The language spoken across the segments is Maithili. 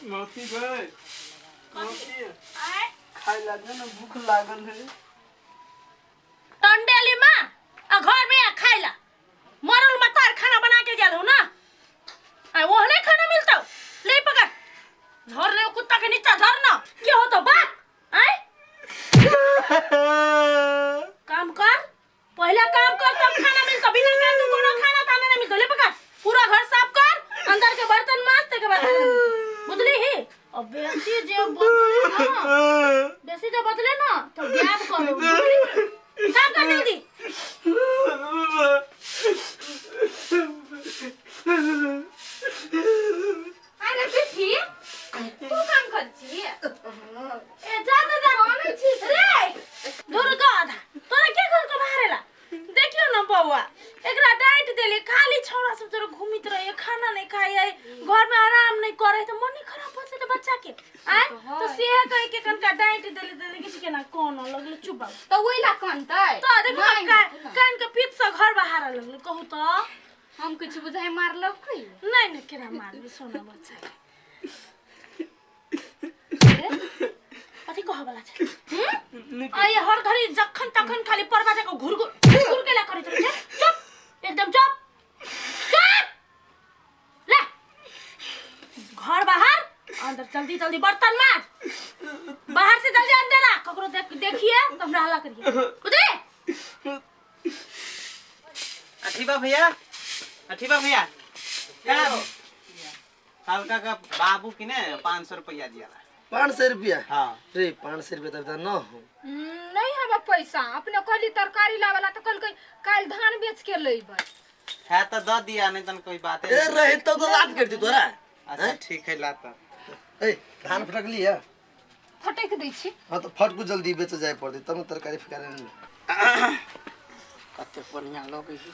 मौसी गए मौसी आय खाय लागे ना भूख लागल है टंडेली मार आ घर में आ खाइला मरल मतार खाना बना के गेल हो ना आ ओहने खाना मिलतो ले पकड़ झर ले कुत्ता के नीचा झर ना के हो तो बात आय काम कर पहला काम कर तब खाना मिलतो बिना काम के कोनो खाना ताना नहीं मिलतो ले पकड़ पूरा घर साफ कर अंदर के बर्तन माज ते के बाद खाना मिलतो। बुझली ही अब बेसी जे बदले ना बेसी जे बदले ना तो गायब कर दो बुझली? काम कर जल्दी अरे बेटी तू काम कर छी ए जा जा जा कौन छी रे दूर गधा तोरा के घर के बाहर एला देखियो न बौआ एकरा डांट देली खाली छौड़ा सब तोरा घूमित रहे खाना नहीं खाए है घर में आराम नहीं करे तो मन खराब हो जेतै बच्चा के आय तो से कह के कनका डांट देली त देखै छी केना कोन लगले चुप बाबू तऽ ओहि ला कनतै तो देखो नहि, कान कान के पीठ से घर बाहर लगले कहू तो हम किछु बुझाइ मारलक की नहीं नहीं केना मारबी सोना बच्चा के कथी कहऽ वाला छै हम्म? आ ये हर घड़ी जखन तखन खाली परवा जकाँ घुर घुर घुर केला करैत रहै छै चुप एकदम चुप चुप ले घर बाहर अंदर जल्दी जल्दी बर्तन माज बाहर से जल्दी अंदर आ ककरो देख देखिए तो हमरा हल्ला करिए बुझले अठीबा भैया अठीबा भैया क्या हल्का का बाबू की ने 500 रुपया दिया 500 रुपया? हाँ। रे 500 रुपया तब न हो। नहीं हवा पैसा अपने कहली तरकारी लावेला तो कहलकै काल्हि धान बेच के लैबै। है तो दे दिया नहीं तन कोई बात ए रहे तब तो लात कर दी तोरा। अच्छा ठीक है लात। ए धान फटक लिया? फटक दै छी। हां तो फटकू जल्दी बेच जाय पड़तै तब तरकारी फकारे नहीं। कते बढ़िया लगै है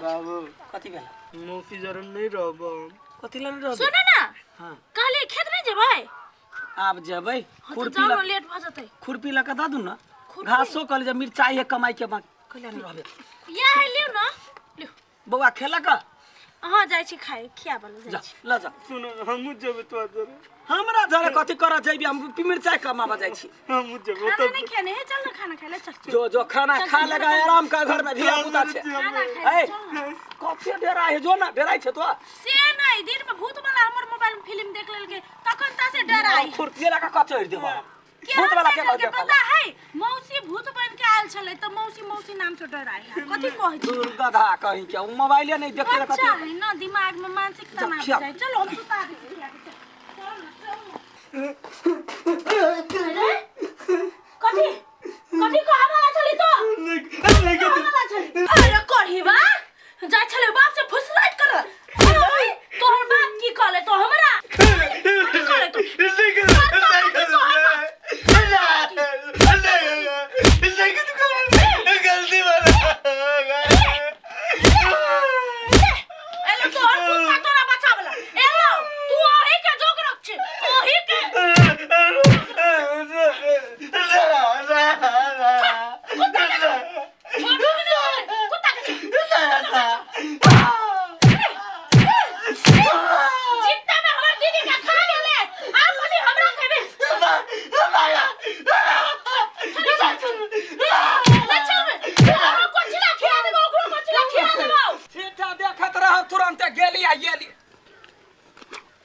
बाबू कथी भेल? मौसी जरे नहीं रहब। कथी ला नहीं रहब? सुन ना हां कहली खेत नहीं जेबै? आब जेबै। हाँ, तो खुरपी जाओ ला ना लेट भ जेतै। खुरपी ला के दऽ दू ना। खुरपी? घासो कहली जे मिरचाई है कमाई के बाकी कहिया नहीं रहबे। या है लिउ ना लिउ। बौआ खेलक? अहाँ जाइ छी खाए खियाबऽ लए जा जाइ छी। ल जा। सुन हमहूँ जेबै तोरा जरे। हमरा जरे कथी करऽ जैबी? हम मिरचाई कमाबऽ जाइ छी। हमहूँ जेबै। खाना नहीं खेने है चल ना खाना खाए ले चल। जो जो खाना खा लेगा आराम कर घर में धिया पुता छै। खाना खाए ए चल ना। कथी डेरा है जो ना डेराइ छै तो से नहीं दिन में भूत वाला हमर मोबाइल में फिल्म देख लेलकै तखन ता से डराई। खुरपी लगा कचोरि देबो। के भूत वाला के देखलकै कहै पता है मौसी भूत बन के आयल छलै त मौसी मौसी नाम से डराई है। कथी कहै छी? दूर गधा कहीं के उ मोबाइले नहीं देखते बच्चा कथी है ना दिमाग में मानसिक जा, तनाव खिया। जाए। चलो हम सुता दै छी खिया के, चल। चल ना, चल ना। अरे, कथी कथी कहऽ वाला छली तो? कहऽ वाला छली? अरे कहिबा जाइ छलै बाप से फुसलाइत कर। अरे, तोहर बाप की कहले तो हमरा? कथी कहले तो? गलती वाला एले तोहर कुत्ता तोरा बचावला। एलो तू ओही के जोग रख छै ओही के। कुत्ता के छोड़। कुत्ता के छोड़। जितना में हमर दीदी के खा गेले आब कथी हमरा खेबे? नहीं चलबे। ओकरो कोचिला खिया देबो ओकरो कोचिला खिया देबो। सीटा देखत रह तुरंत गेली आ गेली।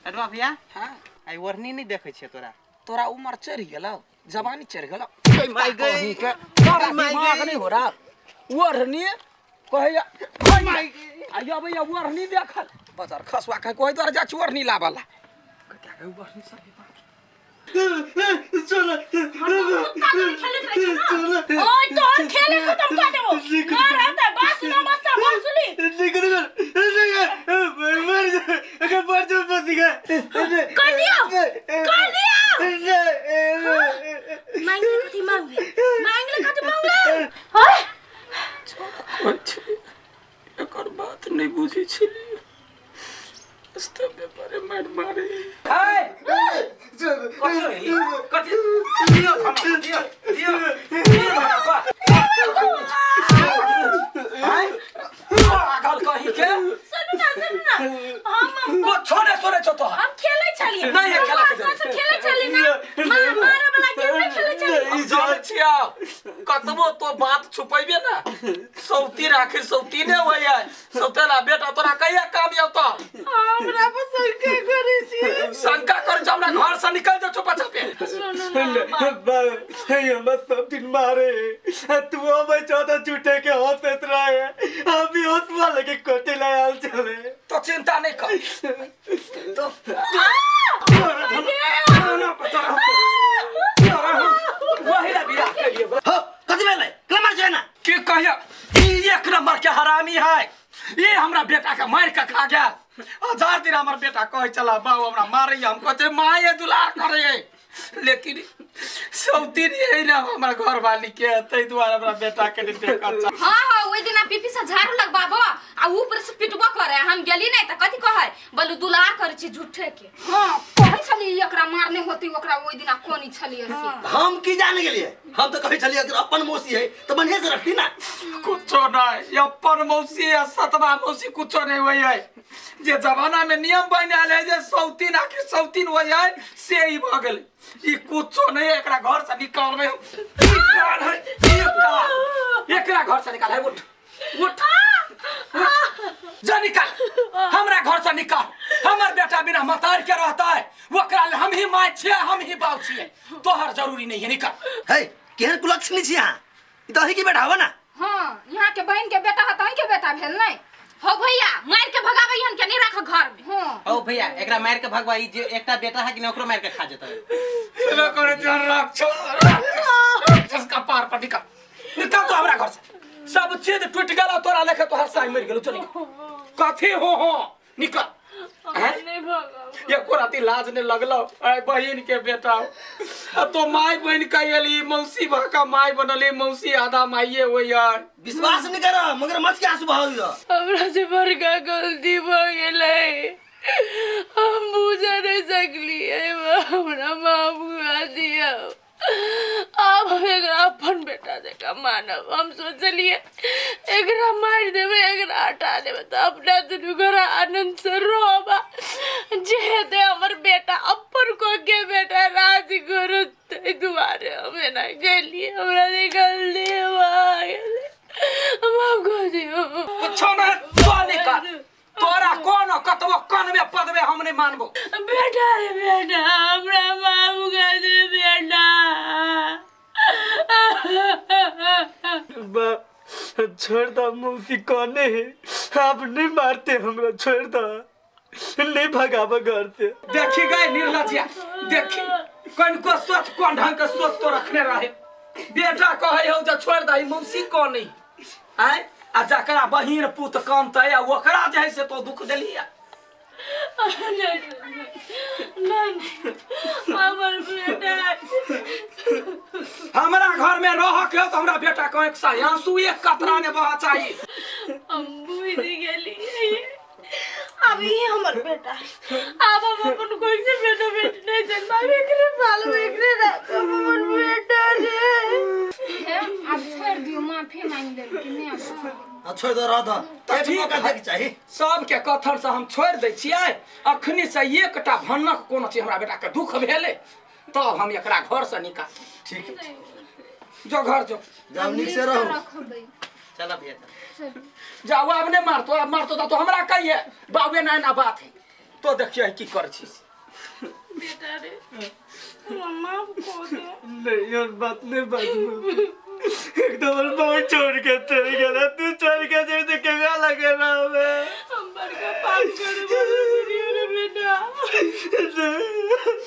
अटवा भैया हां आई ओढ़नी नहीं देखै छियै तोरा। तोरा उमर चढ़ि गेलौ जवानी चढ़ि गेलौ। माय गई। कहीं के तोरा माय दिमाग गई। नहीं हो रहा। ओढ़नी कहैया आइयो भैया ओढ़नी देखल बाजार खसुआ कहे कोई द्वारा जा ओढ़नी लाबला क्या कहे ओढ़नी सब कुत्ता के खेलैत रहै छै ना। ओय तोहर खेले खत्म कर देबो। ना रहतै बस ना बस बसुली। कर दियो कर दियो। मांगले कथी मांगले मांगले कथी मांगले? हाय एकर बात नहीं बुझै छलियै स्तब्ध परे मार मारे। हाय कथी कथी दियो थमा दियो दियो दियो थमा। कतबो तो बात छुपेबे ना, सौतीन आखिर सौतीने होइए। सौतेला बेटा तोरा कहिया काम आवतो? हमरा पर शंका करै छी। शंका कर हमरा घर से निकल जा छुपा छापे। सुनू ना बाबू, हमरा सब दिन मारे, तू अबै छौ तऽ झूठे के हंसैत रहे, हम भी हंसुआ लेके कोटे ला आयल छलै। तो चिंता नहीं कर। तो वही ला बियाह के लिए हो कथी भेलै केना मार छै ना? की कहिया, ई एक नंबर के हरामी है। ये हमरा बेटा के मार के खा गया। हजार दिन हमर बेटा कहै छला बाबू हमरा मारैया, हम कहै माये दुलार करे, लेकिन सौतीन यही ना हमर घर वाली के, ताहि दुआरे हमरा बेटा के नहीं देखत। हाँ हाँ, ओहि दिना पीपी से झाड़ू लगबाबो आ ऊपर से पिटबो करे, हम गेली नहीं त कथी कहै, बोलू दुलार करे छी झूठे के। हाँ कहै छली एकरा मारने होती ओकरा ओहि दिना कोनी छली से। हम की जाने गेलिए, हम तो कहै छलिए कि अपन मौसी है तो बढ़िया से रखती ना। कुछो नहीं, अपन मौसी या सतवा मौसी कुछो नहीं हुई है। जे जमाना में नियम बन आयल है जे सौतीन आखिर सौतीन हुई है से ही भ गेलै। ई कुछो नहीं, एकरा घर से निकालबै हम। निकाल है, निकाल, एकरा घर से निकाल है। उठ उठ उठ, जा निकाल हमरा घर से निकाल। हमर बेटा बिना मतार के रहता है, ओकरा ले हम ही माय छियै, हम ही बाप छियै, तोहर जरूरी नहीं है, निकाल। है केहन कुलक्षणी छी अहाँ, ई तऽ अहीं के बेटा हव ना? हाँ यहाँ के बहन के बेटा है त अहीं के बेटा भेल नहीं। हो भैया मार के भगाबै हन के नहीं राख घर में। हाँ ओ भैया एकरा मार के भगवा, ई जे एकटा बेटा है कि ना ओकरो मार के खा जेतै। सुनो करे जान राक्षस का पार पर निकाल, निकाल तो हमरा घर से। सब चीज टूट गेल तोरा लेके, तोहर साई मर गेल। चल निकल, कथी हो हो निकल। एको राति लाज नहीं लगलो आय बहिन के बेटा, आ तो माय बहिन के एली मौसी भाका माय बनली, मौसी आधा माइये होइए। विश्वास नहीं कर मगर मच के आंसू बहाउ यो। हमरा से बड़का गलती भ गेलै, हम बुझ नहीं सकलिए, हमरा माफ कर दियौ। आब हम एकरा अपन बेटा जकाँ मानब। हम सोचलिए एकरा मारि देबै, एकरा हटा देबै तऽ अपना दुनू गोरा आनन्द से रहब। जे हेतै हमर बेटा अपन कोके बेटा राज गुरु, ताहि दुआरे हम एना गेलिए। हमरा से गलती भऽ गेलै, माफ कऽ दियौ। कुछो नहीं, तो निकाल तोरा कोनो कतबो कनमे पदबे हम नहीं मानबो। बेटा रे बेटा, हमरा माफ कर दे बेटा। बाप छोड़ दा, मौसी कोने है, आप नहीं मारते हमरा, छोड़ दा, नहीं भगाबा घर से। देखी गए निर्लज्जिया, देखी कनको सोच कोन ढंग के सोच तो रखने रहे। बेटा कहे हो जे छोड़ दही मौसी को नहीं आय, आ जकरा बहिन पुत कमतै आ ओकरा जे है से तो दुख देलियै। नहीं हमर बेटा हमरा घर में रह के तो हमरा बेटा के एक सा आंसू एक कतरा ने बहा चाहिए। हम बुझि गेलियै, अब ई हमर बेटा, आब हम अपन कोई से बेटा बेटी नहीं जन्माबे, एकरे पालब एकरे राखब हमर बेटा रे। हे आब छोड़ दियौ, माफी मांगि लेलकै नहि आब। हाँ छोड़ दो, रह दो, तऽ एक ठीक मौका है। दैके चाही सबके कथन से हम छोड़ि दै छियै। अखनी से एकटा भन्नक कोनो चीज हमरा बेटा के दुख भेलै तब हम एकरा घर से निकाल। ठीक है, जो घर जो, जाओ नीक से रहू। रखबै। चल भैया चल। जाओ आब नहीं मारतो, आब मारतो तो हमरा कहिए बाबे ना ना बात है। तो देखिए की कर छी। बेटा रे माफ कऽ दे। नहीं और बात नहीं बाजू, एकदम और बहुत छोड़ के चल गया, तू छोड़ के चल तो केगा लगे ना हमें। हम बड़का पाप करे रे बेटा।